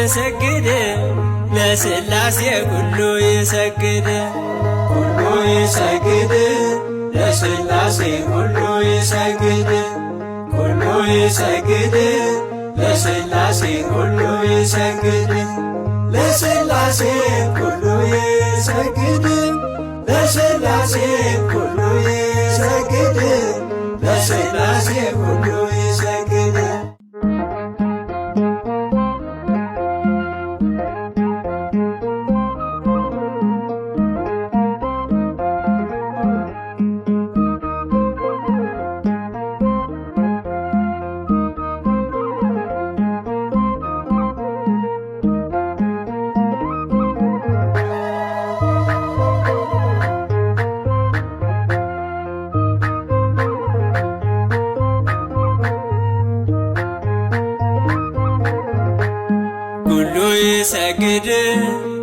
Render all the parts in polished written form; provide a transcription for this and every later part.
ይሰግድ ለሥላሴ ኩሉ ይሰግድ ኩሉ ይሰግድ ለሥላሴ ኩሉ ይሰግድ ኩሉ ይሰግድ ለሥላሴ ኩሉ ይሰግድ ለሥላሴ ኩሉ ይሰግድ ለሥላሴ ኩሉ ይሰግድ ለሥላሴ ኩሉ ይሰግድ። ኩሉ ይሰግድ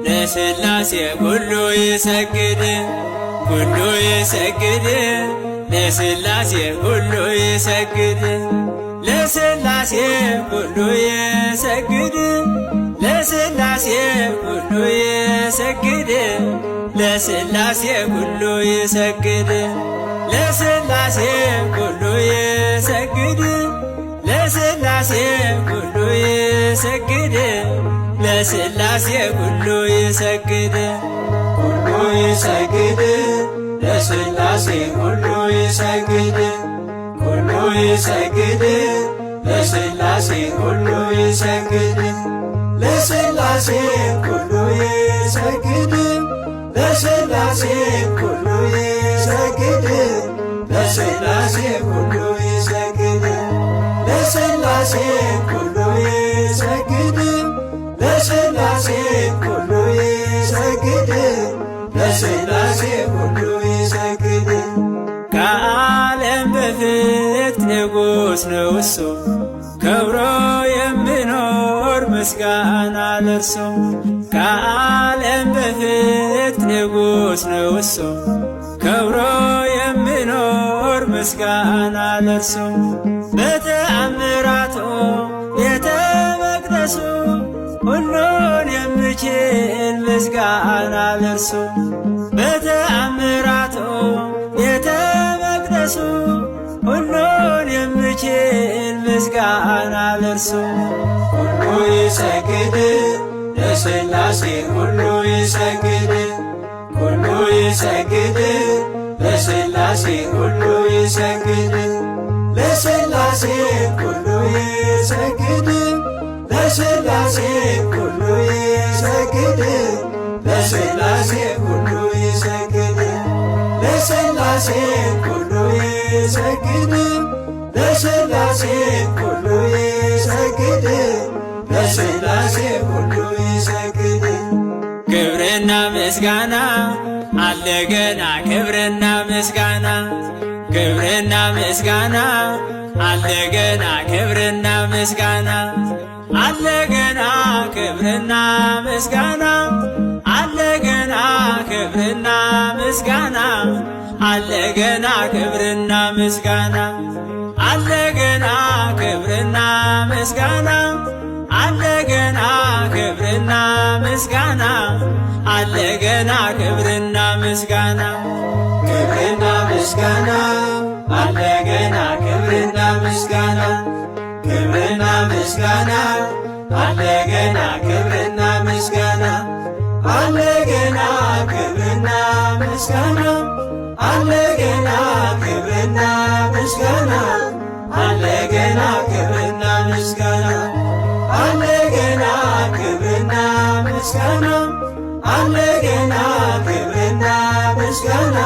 ለሥላሴ ኩሉ ይሰግድ ኩሉ ይሰግድ ለሥላሴ ኩሉ ይሰግድ ለሥላሴ ኩሉ ይሰግድ ለሥላሴ ኩሉ ይሰግድ ለሥላሴ ኩሉ ይሰግድ ለሥላሴ ኩሉ ይሰግድ ለሥላሴ ኩሉ ይሰግድ ለሥላሴ ኩሉ ይሰግድ ኩሉ ይሰግድ ለሥላሴ ኩሉ ይሰግድ ኩሉ ይሰግድ ለሥላሴ ኩሉ ይሰግድ ለሥላሴ ኩሉ ይሰግድ ለሥላሴ ኩሉ ይሰግድ ለሥላሴ ኩሉ ይሰግድ ለሥላሴ ኩሉ ይሰግድ ለሥላሴ ኩሉ ይሰግድ ለሥላሴ ኩሉ ይሰግድ። ከዓለም በፊት ንጉሥ ነው እሱ ከብሮ የሚኖር ምስጋና ለእርሱ። ከዓለም በፊት ንጉሥ ነው እሱ ከብሮ የሚኖር ምስጋና ለእርሱ። በተአምራቱ ቤተ መቅደሱ ሁሉን የሚችል ምስጋና ለእርሱ። በተአምራቱ ቤተ መቅደሱ ሁሉን የሚችል ምስጋና ለእርሱ። ኩሉ ይሰግድ ለሥላሴ ኩሉ ይሰግድ ኩሉ ይሰግድ ለሥላሴ ኩሉ ይሰግድ ለሥላሴ ኩሉ ይሰግድ ለሥላሴ ኩሉ ይሰግድ ለሥላሴ ኩሉ ይሰግድ ለሥላሴ ኩሉ ይሰግድ ለሥላሴ ኩሉ ይሰግድ ለሥላሴ ኩሉ ይሰግድ። ክብርና ምስጋና አለ ገና ክብርና ምስጋና ክብርና ምስጋና አለ ገና ክብርና ምስጋና አለ ገና ክብርና ምስጋና አለ ገና ክብርና ምስጋና አለ ገና ክብርና ምስጋና አለ ገና ክብርና ምስጋና አለ ገና ክብርና ምስጋና አለ ገና ክብርና ምስጋና ክብርና ምስጋና አለ ገና ክብርና ምስጋና ክብርና ምስጋና አለ ገና ክብርና ምስጋና አለ ገና ክብርና ምስጋና አለ ገና ክብርና ምስጋና አለ ገና ክብርና ምስጋና አለ ገና ክብርና ምስጋና አለ ገና ክብርና ምስጋና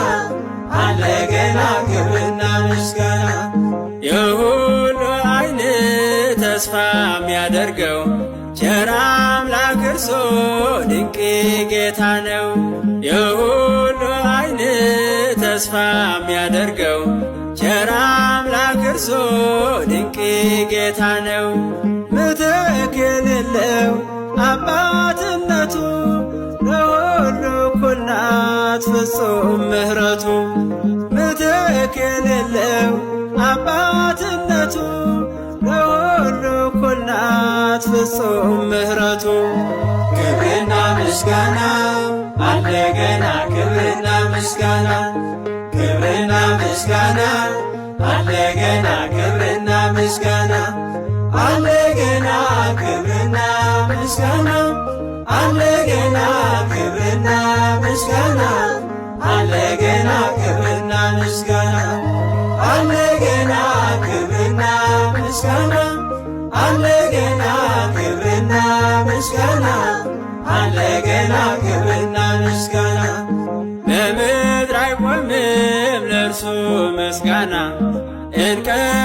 አለ ገና ክብርና ምስጋና። የሁሉ ዓይን ተስፋ የሚያደርገው ቸር አምላክ እርሱ ድንቅ ጌታ ነው። የሁሉ ዓይን ተስፋ የሚያደርገው ቸር አምላክ እርሱ ድንቅ ጌታ ነው። ምትክ የሌለው አባትነቱ ለሁሉ እኩል ናት ፍጹም ምሕረቱ። ምትክ የሌለው አባትነቱ ለሁሉ እኩል ናት። ናት ፍጹም ምሕረቱ። ክብርና ምስጋና አለ ገና ክብርና ምስጋና ክብርና ምስጋና አለ ገና ክብርና ምስጋና አለ ገና ክብርና ምስጋና አለ ገና ክብርና ምስጋና አለ ገና ክብርና ምስጋና አለ ገና ክብርና ምስጋና አለ ገና ክብርና ምስጋና አለ ገና ክብርና ምስጋና። በምድር አይቆምም ለእርሱ ምስጋና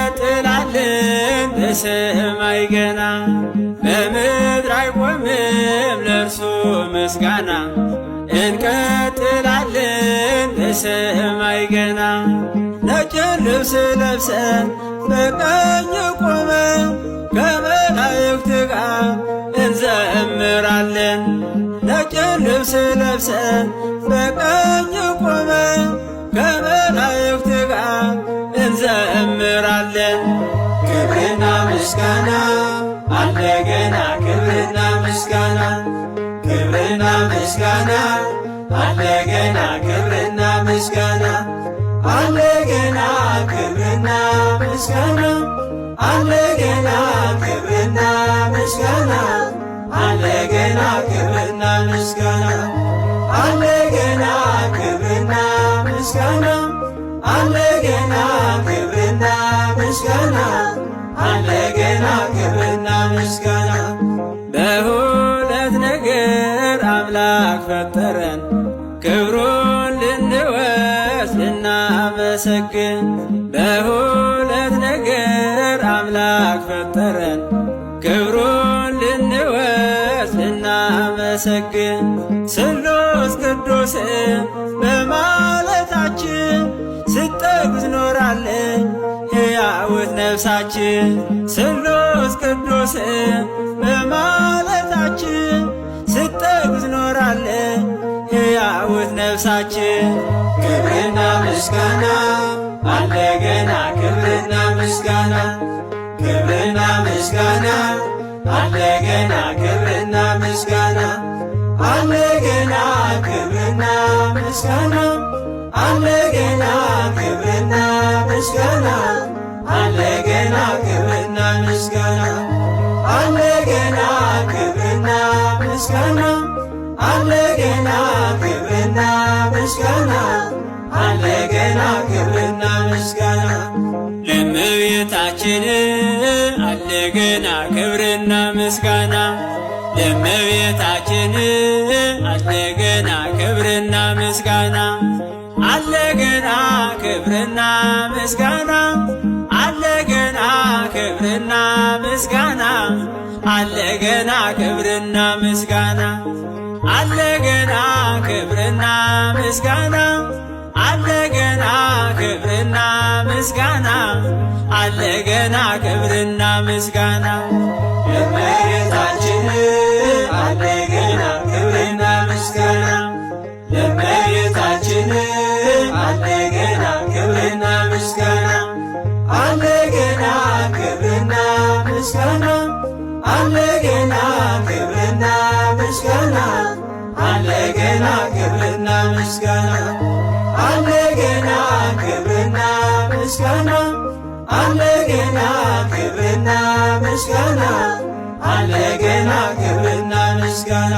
እንቀጥላለን በሰማይ ገና። በምድር አይቆምም ለእርሱ ምስጋና እንቀጥላለን በሰማይ ገና። ነጭ ልብስ ለብሰን በቀኝ ቆመን ከመላእክት ጋር እንዘምራለን። ነጭ ልብስ ለብሰን በቀኝ ቆመን ከመላእክት ጋር እንዘምራለን። ክብርና ምስጋና አለ ገና ክብርና ምስጋና ክብርና ምስጋና አለ ገና ክብርና ምስጋና አለ ገና ክብርና ምስጋና አለ ገና ክብርና ምስጋና አለ ገና ክብርና ምስጋና አለ ገና ክብርና ምስጋና አለ ገና ክብርና ምስጋና አለ ገና ክብርና ምስጋና። በሁለት ነገር አምላክ ፈጠረን ክብሩን ልንወርስ ልናመሰግን። በሁለት ነገር አምላክ ፈጠረን ክብሩን ልንወርስ ልናመሰግን። ስሉስ ቅዱስ በማለታችን ስትጠጉት ኖራለች ሕያውት ነፍሳችን። ስሉስ ቅዱስ በማለታችን ስትጠጉት ኖራለች ሕያውት ነፍሳችን። ክብርና ምስጋና አለ ገና ክብርና ምስጋና ክብርና ምስጋና አለ ገና ክብርና ምስጋና አለ ገና ክብርና ምስጋና አለ ገና ክብርና ምስጋና አለ ገና ክብርና ምስጋና አለ ገና ክብርና ምስጋና አለ ገና ክብርና ምስጋና አለ ገና ክብርና ምስጋና። ለእመቤታችን አለ ገና ክብርና ምስጋና ለእመቤታችን አለ ገና ክብርና ምስጋና አለ ገና ክብርና ምስጋና አለ ገና ክብርና ምስጋና አለ ገና ክብርና ምስጋና አለ ገና ክብርና ምስጋና አለ ገና ክብርና ምስጋና አለ ገና ክብርና ምስጋና። ለእመቤታችን አለ ገና ክብርና ምስጋና ለእመቤታችን አለ ገና ክብርና ምስጋና አለ ገና ክብርና ምስጋና አለ ገና ክብርና ምስጋና አለ ገና ክብርና ምስጋና አለ ገና ክብርና ምስጋና አለ ገና ክብርና ምስጋና አለ ገና ክብርና ምስጋና።